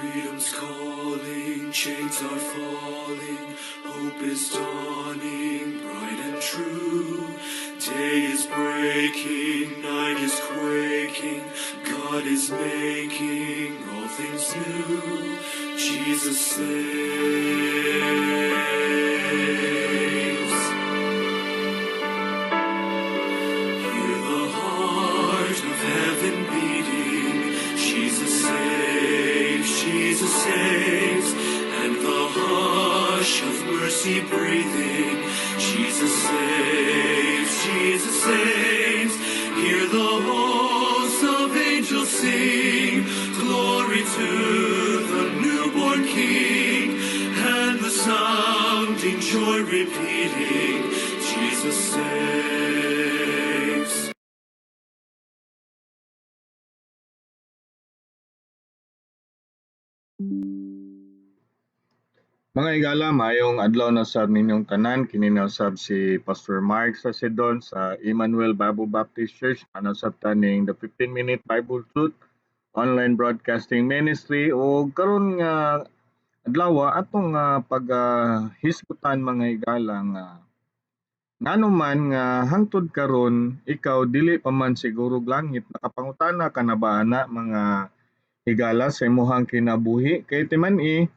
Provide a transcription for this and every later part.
Freedom's calling, chains are falling, hope is dawning, bright and true. Day is breaking, night is quaking, God is making all things new. Jesus saves. Hear the heart of heaven beating. Jesus saves, Jesus saves, and the hush of mercy breathing. Jesus saves, Jesus saves. Hear the hosts of angels sing. Glory to the newborn King, and the sounding joy repeating. Jesus saves. Mga higala, maayong adlaw na sab ninyong tanan. Kini na usab si Pastor Mark Sacidon sa Emmanuel Bible Baptist Church. Ano sab ta ning the 15-minute Bible Truth Online Broadcasting Ministry. O karon nga adlaw atong pag hisgutan, mga higala, nga ngano man nga hangtod karon ikaw dili pa man siguro og langit. Nakapangutana ka na ba ana, mga higala, sa imuhang kinabuhi? Kay timan-i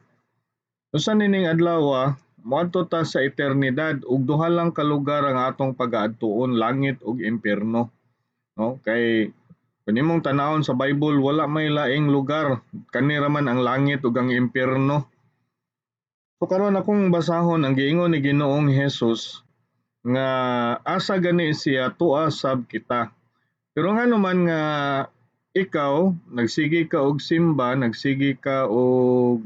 usa nining adlaw moadto ta sa eternidad ug duha lang ka lugar ang atong pagaadtuon, langit ug impierno, no? Kay kun imong tan-awon sa Bible, wala may laing lugar, kani ra man ang langit ug ang impierno. So karon akong basahon ang giingon ni Ginoong Hesus nga asa gani siya, tua sab kita. Pero ngano man nga ikaw nagsige ka og simba, nagsige ka og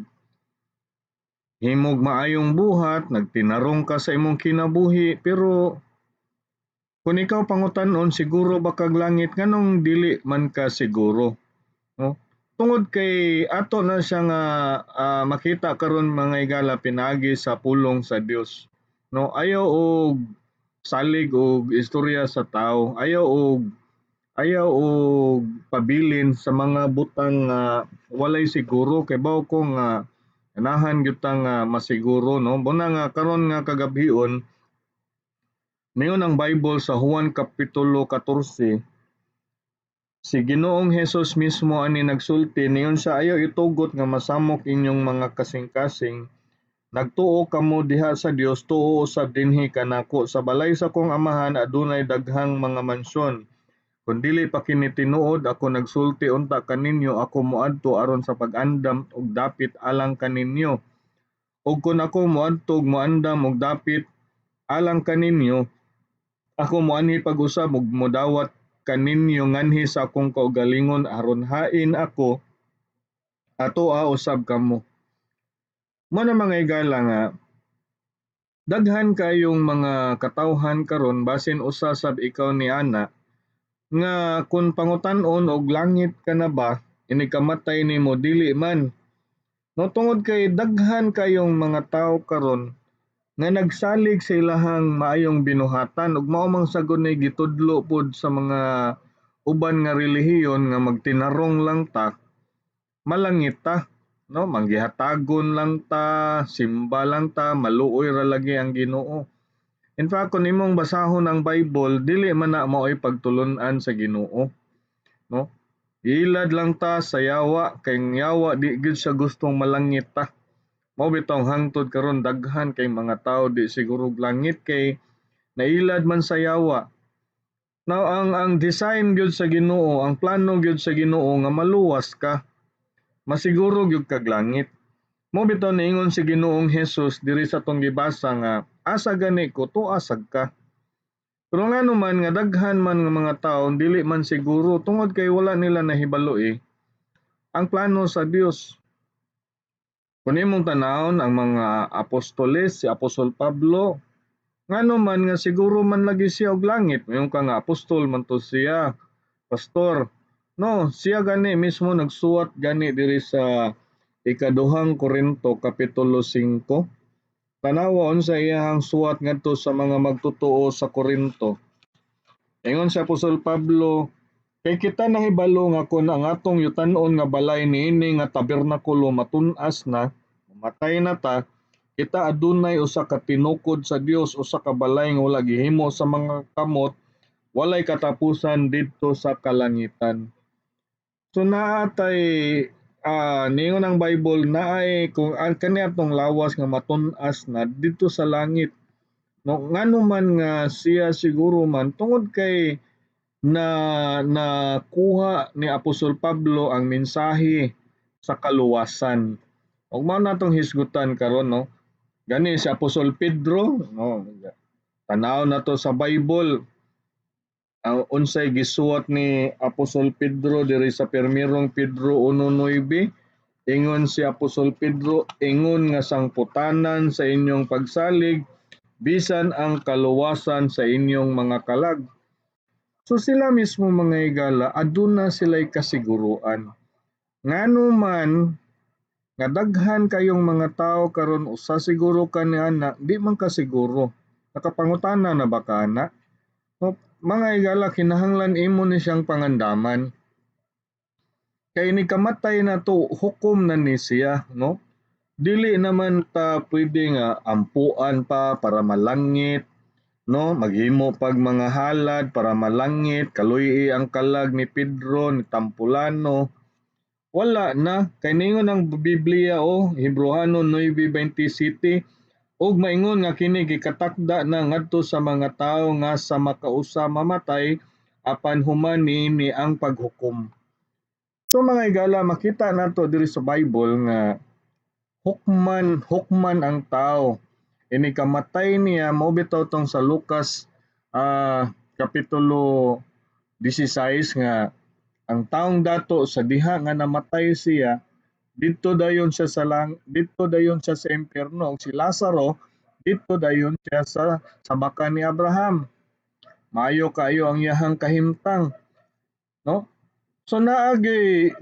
himog maayong buhat, nagtinarong ka sa imong kinabuhi, pero kung ikaw pangutan-on siguro ba kag langit, nganong dili man ka siguro, no? Tungod kay ato na siya nga makita karon, mga higala, pinaagi sa pulong sa Dios, no? Ayaw og salig og istorya sa tao, ayaw og pabilin sa mga butang nga walay siguro, kay bawo ko nga ganahan gyud ta nga masiguro, no? Muna nga karon nga kagabhion, niyon ang Bible sa Juan kapitulo 14, si Ginoong Hesus mismo ani nagsulti. Niyon siya, "Ayaw itugot nga masamok inyong mga kasing-kasing. Nagtuo kamo diha sa Dios, tuo usab dinhi kanako. Sa balay sa akong Amahan adunay daghang mga mansyon. Kun dili pa kini tinuod, ako nagsulti unta kaninyo. Ako moadto aron sa pag-andam og dapit alang kaninyo. Ug kun ako moadto ug moandam og dapit alang kaninyo, ako moanhi pag-usab ug modawat kaninyo nganhi sa akong kaugalingon, aron hain ako, atoa usab kamo." Mo na, mga higala, nga daghan kayong mga katawhan karon, basin usa sab ikaw ni ana, nga kun pangutan-on og langit ka na ba inig kamatay nimo, dili man, no? Tungod kay daghan kayong mga tawo karon nga nagsalig sa ilahang maayong binuhatan, ug mao mang sagod ni gitudlo pod sa mga uban nga relihiyon nga magtinarong lang ta, malangit ta, no? Manggihatagon lang ta, simba lang ta, maluoy ra lagi ang Ginoo. In fact, kung imong basahon ang Bible, dili man na mao'y pagtulun-an sa Ginoo, no? Giilad lang ta sa yawa, kay ang yawa di gyud siya gustong malangit ta. Mao bitong hangtod karon daghan kay mga tawo di siguro og langit kay nailad man sa yawa. Now ang design gyud sa Ginoo, ang plano gyud sa Ginoo nga maluwas ka, masiguro gyud kag langit. Mao bitaw niingon si Ginoong Hesus diri sa atong gibasa nga asa gani ko, tua sad ka. Pero ngano man nga daghan man nga mga tawo dili man siguro? Tungod kay wala nila nahibalo ang plano sa Dios. Kung imong tan-awon ang mga apostoles, si Apostol Pablo, ngano man nga siguro man lagi siya og langit? Mayon ka nga apostol man to siya, pastor. No, siya gani mismo nagsuwat gani diri sa ikaduhang Korinto kapitulo 5. Tanawa unsa iyahang suwat ngadto sa mga magtotoo sa Korinto. Ingon si Apostol Pablo, Kay kita nahibalo nga kon ang atong yutan-on nga balay niini nga tabernakulo matun-as na, mamatay na ta, kita adunay usa ka tinukod sa Dios, usa ka balay nga wala gihimo sa mga kamot, walay katapusan didto sa kalangitan. So naa tay niingon ang Bible, naay kung ang kani atong lawas nga matun-as na didto sa langit. No, ngano man nga siya siguro man tungod kay na nakuha ni Apostol Pablo ang mensahe sa kaluwasan. Ug mao na atong hisgutan karon, no. Gani si Apostol Pedro, no, tan-aw nato sa Bible ang unsay gisuwat ni Apostol Pedro diri sa Pirmirong Pedro 1:9. Ingon si Apostol Pedro, ingon nga sangputanan sa inyong pagsalig bisan ang kaluwasan sa inyong mga kalag. So sila mismo, mga higala, aduna sila'y kasiguruan. Ngano man nga daghan kayong mga tao karon, usa siguro ka ni ana, di man kasiguro. Nakapangutana na ba ka ana? No, mga higala, kinahanglan imo ni siyang pangandaman. Kay ni kamatay na to, hukom na ni siya, no? Dili naman ta pwede nga ampuan pa para malangit, no? Maghimo pag mga halad para malangit, kaluy ang kalag ni Pedro, ni Tampulano. Wala na kay ningon ang Biblia o Hebreohanon 9:27 ug maingon nga kini gikatakda na ngadto sa mga tawo nga sa makausa mamatay, apan human niini ang paghukom. So mga higala, makita nato diri sa Bible nga hukman hukman ang tao. Ini kamatay niya, mao bitaw tong sa Lucas kapitulo 16 nga ang taong dato sa diha nga namatay siya, didto dayon siya sa lang didto dayon siya sa impierno, ug si Lazaro didto dayon siya sa baka ni Abraham. Maayo kaayo ang iyahang kahimtang, no? So naagay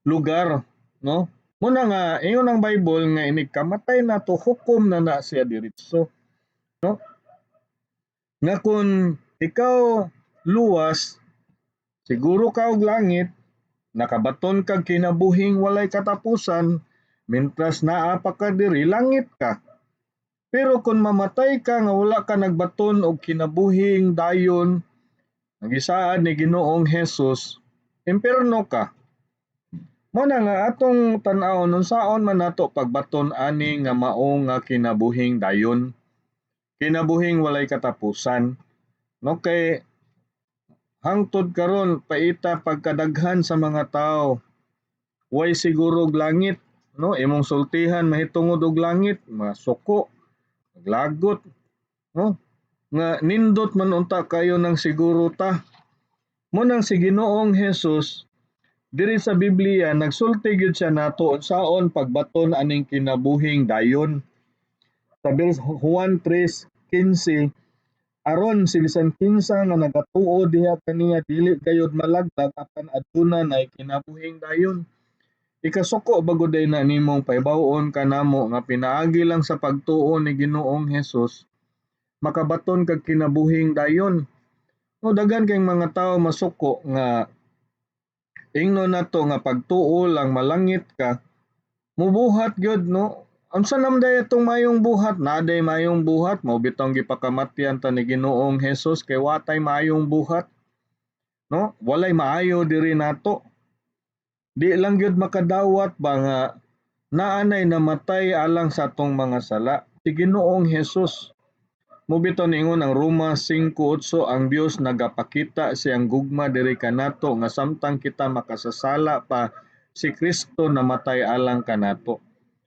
lugar, no? Muna nga ingon ang Bible nga inig kamatay nato, hukom na na siya diretso, no? Nga kun ikaw luwas, siguro ka og langit, nakabaton kag kinabuhing walay katapusan, mintras naa pa ka diri, langit ka. Pero kung mamatay ka nga wala ka nagbaton og kinabuhing dayon nga gisaad ni Ginoong Hesus, impierno ka. Mao na nga atong tan-awon unsaon man nato pagbaton ani nga mao nga kinabuhing dayon, kinabuhing walay katapusan. No, kay hangtod karon paita pagkadaghan sa mga tao way siguro og langit, no? Imong sultihan mahitungod og langit, masuko, maglagot, no? Nga nindot man unta kayo ng siguro ta. Mo nang si Ginoong Hesus diri sa Biblia nagsulti gyud siya nato unsaon pagbaton aning kinabuhing dayon. Sa Juan 3:15, aron si bisan kinsa nga nagatuo diha kaniya dili gayud malaglag apan aduna nay kinabuhing dayon. Ikasuko ba gud na nimong pahibaw-on kanamo nga pinaagi lang sa pagtuo ni Ginoong Hesus makabaton kag kinabuhing dayon? No, daghan kay mga tawo masuko nga ingnon nato nga pagtuo lang malangit ka, mubuhat gyud, no? Unsa naman day atong mayong buhat? Naa day mayong buhat, mao bitong gipakamatyan ta ni Ginoong Hesus kay watay mayong buhat. No? Walay maayo diri nato. Di lang gyud makadawat ba nga naanay namatay alang sa atong mga sala. Si Ginoong Hesus. Mo bitaw niingon ang Roma 5:8, ang Dios nagapakita siyang gugma diri kanato nga samtang kita makasasala pa, si Kristo namatay alang kanato.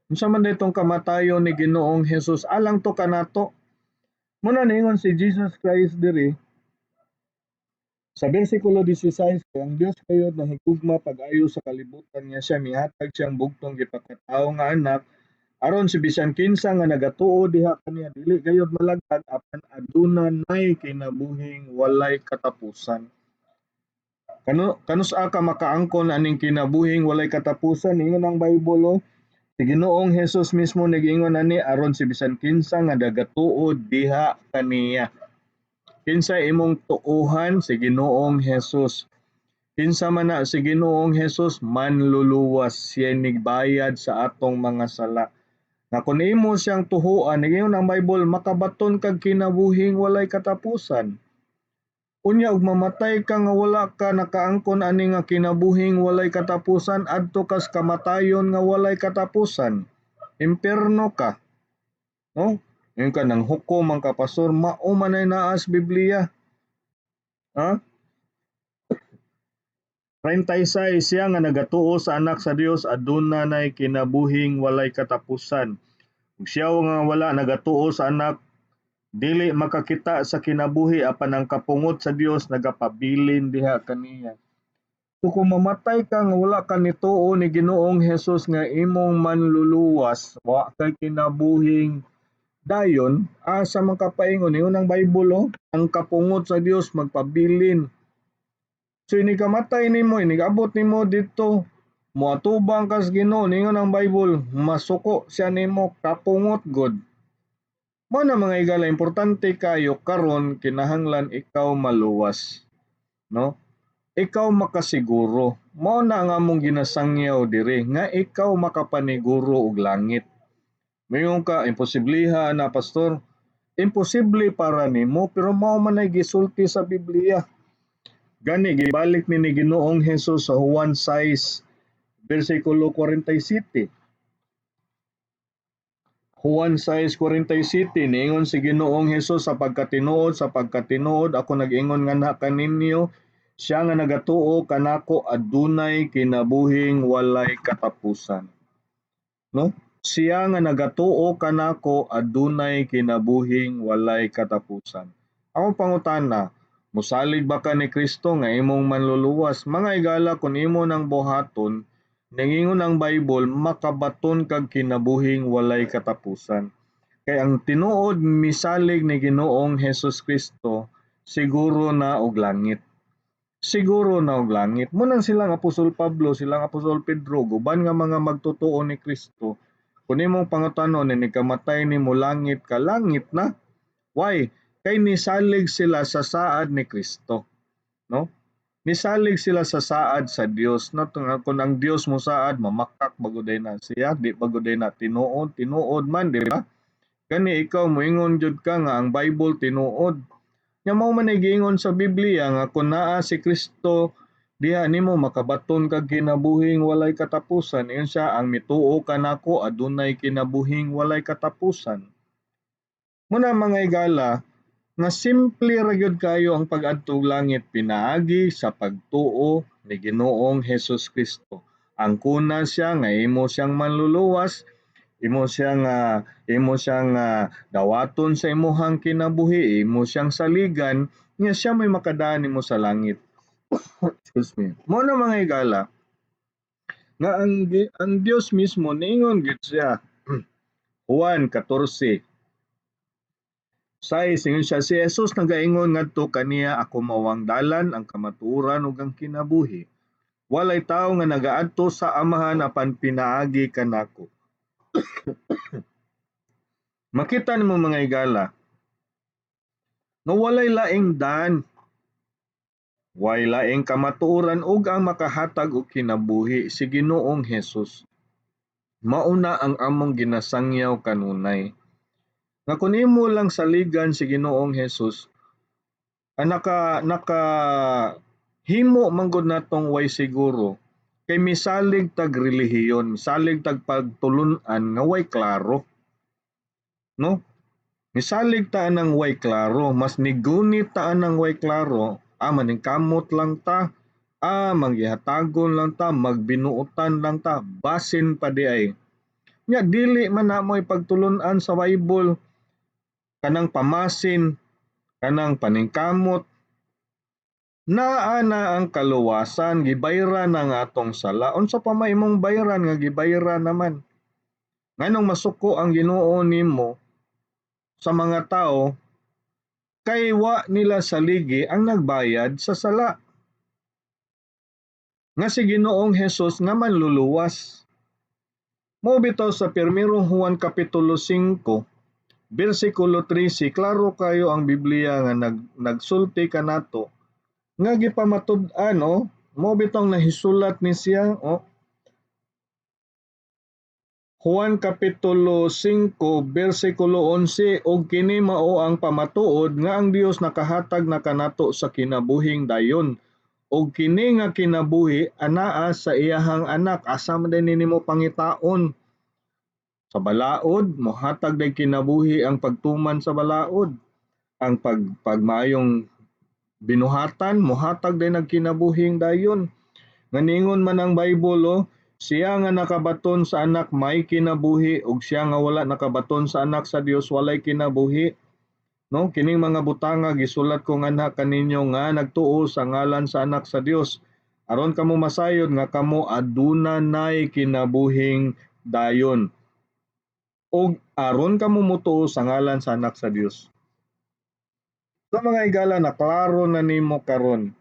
Unsa man ditong kamatayon ni Ginoong Hesus alang to kanato? Muna niingon si Jesus Christ diri sa bersikulo 16, kay ang Dios kayod nahigugma pag-ayo sa kalibutan nga siya mihatag siyang bugtong gipakatawo nga anak aron si bisan kinsa nga nagatuo diha kaniya dili gayud malaglag apan aduna nay kinabuhing walay katapusan. Kanus-a ka makaangkon aning kinabuhing walay katapusan? Ingon ang Bible, oh. Si Ginoong Hesus mismo nag-ingon ani, aron si bisan kinsa nga nagatuo diha kaniya. Kinsa imong tuuhan? Si Ginoong Hesus. Kinsa man na si Ginoong Hesus? Manluluwas, siya nigbayad sa atong mga sala. Nga kun imo siyang tuhuan, ingon ang Bible, makabaton kag kinabuhing walay katapusan. Unya ug mamatay ka nga wala ka nakaangkon ani nga kinabuhing walay katapusan, adto kas kamatayon nga walay katapusan. Imperno ka. No? Ingon ka nang hukom ang kapastor, mao man ay naa sa Biblia. Ha? 36, siya nga nagatuo sa Anak sa Dios aduna nay kinabuhing walay katapusan. Ug siya nga wala nagatuo sa Anak dili makakita sa kinabuhi, apan ang kapungot sa Dios nagapabilin diha kaniya. So kung mamatay ka nga wala ka nituo ni Ginoong Hesus nga imong manluluwas, wa kay kinabuhing dayon, asa man ka paingon? Ingon ang Bible, oh, ang kapungot sa Dios magpabilin. So inig kamatay nimo, inig abot nimo didto, moatubang kas Ginoo, ningon ang Bible, masuko siya nimo, kapungot god. Mao na, mga higala, importante kayo karon, kinahanglan ikaw maluwas, no? Ikaw makasiguro. Mao na ang among ginasangyaw diri nga ikaw makapaniguro og langit. Moingon ka, "Imposibliha na, pastor." Imposible para nimo, pero mao man ay gisulti sa Biblia. Gani gibalik ni Ginoong Hesus sa Juan 6 bersikulo 47. Juan 6:47, niingon si Ginoong Hesus, Sa pagkatinuod ako nag-ingon nganha kaninyo, siya nga nagatuo kanako adunay kinabuhing walay katapusan. No? Siya nga nagatuo kanako adunay kinabuhing walay katapusan. Akong pangutana, musalig ba ka ni Kristo nga imong manluluwas? Mga higala, kung imo nang buhaton, ningingon ang Bible, makabaton kag kinabuhing walay katapusan. Kay ang tinuod misalig ni Ginoong Hesus Kristo, siguro na og langit. Siguro na og langit. Munang silang Apostol Pablo, silang Apostol Pedro, guban nga mga magtotoo ni Kristo, kung imong pangutanon, ni kamatay nimo, langit ka, langit na. Why? Kay nisalig sila sa saad ni Kristo. No? Nisalig sila sa saad sa Dios. No? Kung ang Dios mo saad, mamakak baguday na siya, di baguday na tinuod, tinuod man, di ba? Gani ikaw moingon jud ka nga ang Bible tinuod. Nya mao man ay giingon sa Biblia nga kung naa si Kristo diha nimo, makabaton kag kinabuhing walay katapusan. Ingon siya, ang mituo kanako adunay kinabuhing walay katapusan. Muna, mga higala, nga simple ra gyud kayo ang pag-adto og langit pinaagi sa pagtuo ni Ginoong Hesus Kristo. Angkona siya nga imo siyang manluluwas, imo siyang dawaton sa imuhang kinabuhi, imo siyang saligan, nga siya may makadaan nimo sa langit. Excuse me. Mo na, mga higala, nga ang Dios mismo niingon gyud siya. Juan 14:6, ingon siya, si Jesus nagaingon ngadto kaniya, "Ako mao ang dalan, ang kamatuoran ug ang kinabuhi. Walay tawo nga nagaadto sa Amahan apan pinaagi kanako." Makita nimo, mga higala, nga walay laing daan, way laing kamatuoran ug ang makahatag og kinabuhi, si Ginoong Hesus. Mauna ang among ginasangyaw kanunay. Nga kun imo lang saligan si Ginoong Hesus, ang naka himo man gud natong way siguro kay misalig tag relihiyon, misalig tag pagtulun-an nga way klaro. No? Misalig ta anang way klaro, mas nigunit ta anang way klaro, maningkamot lang ta, manggihatagon lang ta, magbinuotan lang ta, basin pa di ay. Nya dili man na mo ipagtulun-an sa Bible kanang pamasin, kanang paningkamot, naa na ang kaluwasan, gibayran na ang atong sala. Unsa pa may imong bayran nga gibayran naman? Nganong masuko ang Ginoo nimo sa mga tao kay wa nila saligi ang nagbayad sa sala, nga si Ginoong Hesus nga manluluwas? Mao bitaw sa 1 Juan kapitulo 5 versikulo 13, klaro kayo ang Biblia nga nagsulti kanato nga gipamatud-an, oh, mo bitong nahisulat ni siya, oh. Juan kapitulo 5 bersikulo 11, og kini mao ang pamatuod nga ang Dios nakahatag na kanato sa kinabuhing dayon, og kini nga kinabuhi anaa sa iyahang anak. Asa man day nimo pangitaon? Sa balaod? Mohatag day kinabuhi ang pagtuman sa balaod? Ang pagmaayong binuhatan mohatag day nagkinabuhing dayon? Nga ningon man ang Bible, oh, siya nga nakabaton sa anak may kinabuhi, ug siya nga wala nakabaton sa anak sa Dios walay kinabuhi. No, kining mga butanga gisulat ko nganha kaninyo nga nagtuo sa ngalan sa anak sa Dios, aron kamo masayod nga kamo aduna nay kinabuhing dayon, ug aron kamo motuo sa ngalan sa anak sa Dios. So mga higala, na klaro na nimo karon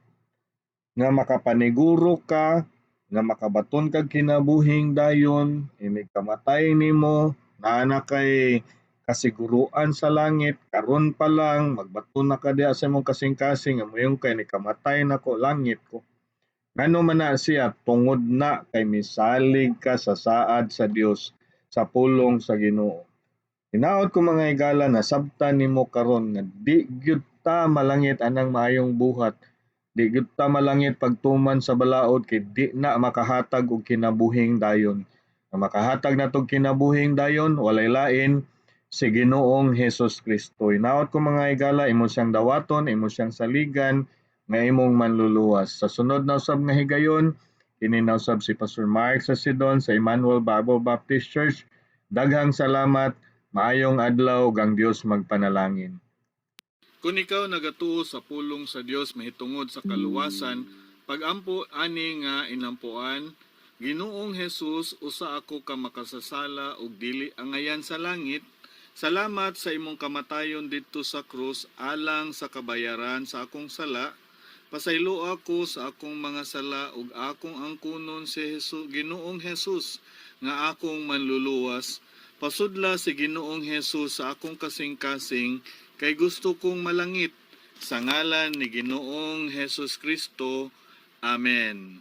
nga makapaniguro ka nga makabaton kag kinabuhing dayon, inig kamatay nimo naa na kay kasiguruan sa langit. Karon pa lang magbaton na ka diha sa imong kasing-kasing nga moingon kay ni kamatay nako, langit ko. Ngano man na siya? Tungod na kay misalig ka sa saad sa Dios, sa pulong sa Ginoo. Hinaot ko mga higala na sabtan nimo karon nga di gyud ta malangit anang maayong buhat. Di gyud ta malangit pagtuman sa balaod kay di na makahatag og kinabuhing dayon. Ang makahatag natog kinabuhing dayon walay lain si Ginoong Hesus Kristo. Hinaot ko mga higala, imo siyang dawaton, imo siyang saligan nga imong manluluwas. Sa sunod na usab nga higayon, kini na usab si Pastor Mark Sasidon sa Emmanuel Bible Baptist Church. Daghang salamat, maayong adlaw, ug ang Dios magpanalangin. Kung ikaw nagatuo sa pulong sa Dios mahitungod sa kaluwasan, pagampo ani nga inampuan: Ginoong Hesus, usa ako ka makasasala ug dili angayan sa langit. Salamat sa imong kamatayon didto sa krus alang sa kabayaran sa akong sala. Pasaylo ako sa akong mga sala ug akong angkunon si Jesus, Ginoong Hesus nga akong manluluwas. Pasudla si Ginoong Hesus sa akong kasing-kasing kay gusto kong malangit. Sa ngalan ni Ginoong Hesus Kristo. Amen.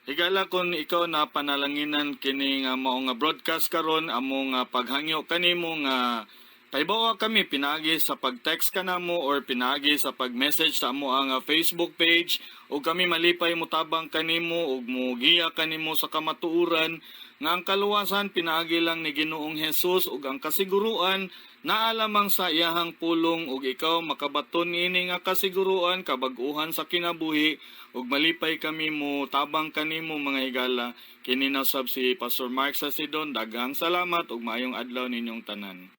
Higala, kung ikaw na panalanginan kini nga mao nga broadcast karon, amo nga paghangyo kanimo nga paibawa kami pinaagi sa pag-text kanamo or pinaagi sa pag-message sa amo ang Facebook page, ug kami malipay motabang kanimo ug mogiya kanimo sa kamatuoran nga ang kaluwasan pinaagi lang ni Ginoong Hesus ug ang kasiguruan naa lamang sa iyahang pulong, ug ikaw makabaton niini nga kasiguruan, kabag-uhan sa kinabuhi, ug malipay kami mo tabang kanimo mga higala. Kini na sab si Pastor Mark Sasidon. Daghang salamat ug maayong adlaw ninyong tanan.